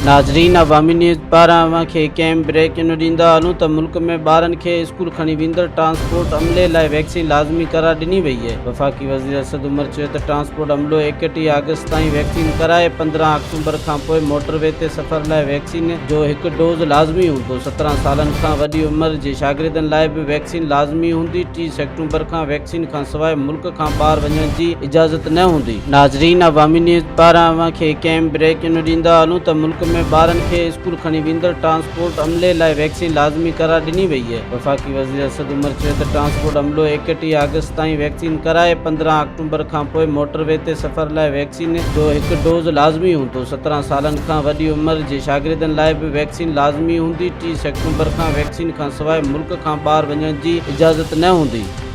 ناظرين عوامي نيوز پاران اوهان کي ڪيم بريڪ ان ڏيندا هلون ته ملڪ ۾ ٻارن کي اسڪول کڻي ويندڙ ٽرانسپورٽ عملي لاء ويڪسين لازمي قرار ڏني وئي اهي. وفاقي وزير اسد عمر چيو ته ٽرانسپورٽ عملو 31 آگسٽ تائين ويڪسين ڪرائي، 15 آڪٽومبر کانپوء موٽر وي تي سفر لاء ويڪسين جو هڪ ڊوز لازمي هوندو، 17 سالن کان وڏي عمر جي شاگردن لاء به ويڪسين لازمي هوندي، 30 سيپٽمبر کان ويڪسين کانسواء ملڪ کان ٻاهر وڃڻ جي اجازت نه هوندي. ناظرين عوامي نيوز پاران اوهان کي ڪيم بريڪ ان ڏيندا هلون ته ملڪ ۾ ٻارن کي اسڪول کڻي ويندڙ ٽرانسپورٽ عملي لاء ويڪسين لازمي قرار ڏني وئي اهي. وفاقي وزير اسد عمر چيو ته ٽرانسپورٽ عملو 31 آگسٽ تائين ويڪسين ڪرائي، 15 آڪٽومبر کانپوء موٽر وي تي سفر لاء ويڪسين جو هڪ ڊوز لازمي هوندو، 17 سالن کان وڏي عمر جي شاگردن لاء به ويڪسين لازمي هوندي، 30 سيپٽمبر کان ويڪسين کانسواء ملڪ کان ٻاهر وڃڻ جي اجازت نه هوندي.